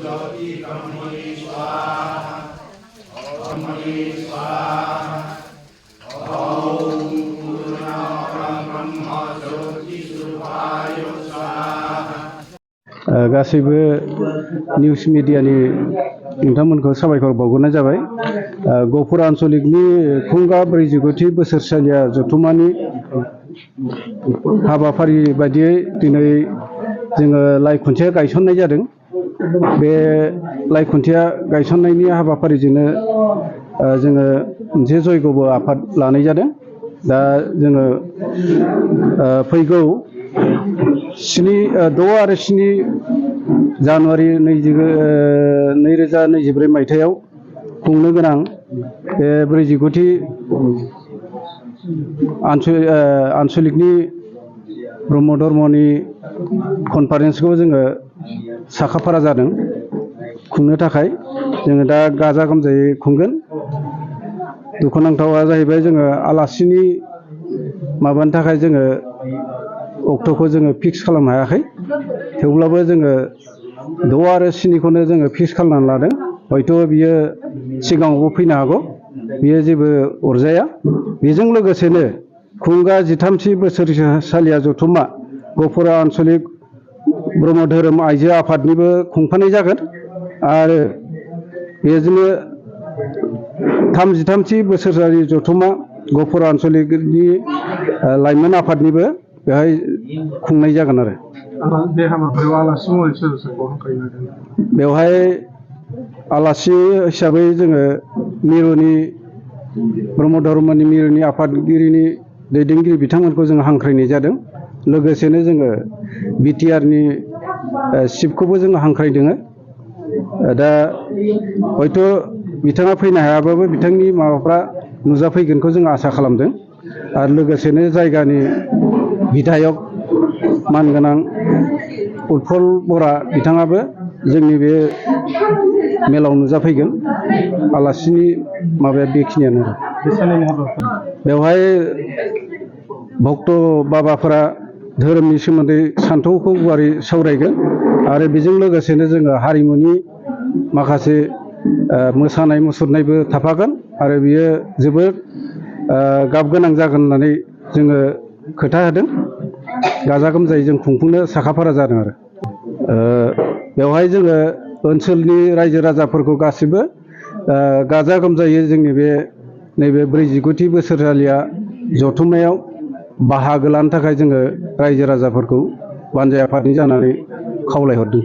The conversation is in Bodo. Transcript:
ज्योति ब्रह्मणि स्वाहा ब्रह्मणि स्वाहा ओम पूर्णमदः ब्रह्म ज्योति स्वरूपाय स्वाहा। गासैबो निउज मिडियानि नोंथांमोनखौ साबायखर बावहरनाय जाबाय। गहपुर आन्चलिकनि खुंगा 49थि बोसोरसालिया जथुम्मानि हाबाफारि बायदियै दिनै जोङो लाइ खुन्थिया गायसननाय जादों। बे लाइ खुन्थिया गायसननायनि हाबाफारिजोंनो जोङो मोनसे जयग'बो आफाद लानाय जादों। दा जोङो फैगौ 6 आरो 7 जानुवारि 2024 मायथाइयाव खुंनो गोनां बे 49थि आन्चलिकनि ब्रह्म धर्मनि कनफारेन्सखौ जोङो साखाफारा जादों खुंनो थाखाय। जोङो दा गाजा गोमजायै खुंगोन। दुखुनांथावा जाहैबाय जोङो आलासिनि माबानि थाखाय जोङो अक्ट'खौ जोङो फिक्स खालामनो हायाखै। थेवब्लाबो जोङो 6 आरो 7खौनो जोङो फिक्स खालामनानै लादों। हयथ' बियो सिगाङावबो फैनो हागौ, बियो जेबो अरजाया। बेजों लोगोसेनो खुंगा 13थि बोसोरसालिया जथुम्मा गहपुर आन्चलिक ब्रह्म धोरोम आइजो आफादनिबो खुंफानाय जागोन आरो बेजोंनो 33थि बोसोरसालि जथुम्मा गहपुर आन्चलिकनि लाइमोन आफादनिबो बेहाय खुंनाय जागोन आरो बे हाबाफारियाव आलासि महरै सोर सोरखौ हांख्रायनो नागिरदों? बेवहाय आलासि हिसाबै जोङो मिरुनि ब्रह्म धर्मनि मिरुनि आफादगिरिनि दैदेनगिरि बिथांमोनखौ जोङो हांख्रायनाय जादों। लोगोसेनो जोङो बिटिआरनि चिफखौबो जोङो हांख्रायदों। दा हयथ' बिथाङा फैनो हायाबाबो बिथांनि माबाफ्रा नुजाफैगोनखौ जों आसा खालामदों। आरो लोगोसेनो जायगानि बिधायक मानगोनां उत्पल बरा बिथाङाबो जोंनि बे मेलाव नुजाफैगोन। आलासिनि माबाया बेखिनियानो। बेवहाय भक्त बाबाफोरा धोरोमनि सोमोन्दै सान्थौखौ गुवारै सावरायगोन आरो बेजों लोगोसेनो जोङो हारिमुनि माखासे मोसानाय मुसुरनायबो थाफागोन आरो बियो जोबोद गाब गोनां जागोन होननानै जोङो खोथा होदों। गाजा गोमजायै जों खुंफुंनो साखाफारा जादों आरो बेवहाय जोङो ओनसोलनि रायजो राजाफोरखौ गासिबो गाजा गोमजायै जोंनि बे नैबे 49थि बोसोरसालिया जथुम्मायाव बाहागो लानो थाखाय जोङो रायजो राजाफोरखौ बानजाय आफादनि जानानै खावलायहरदों।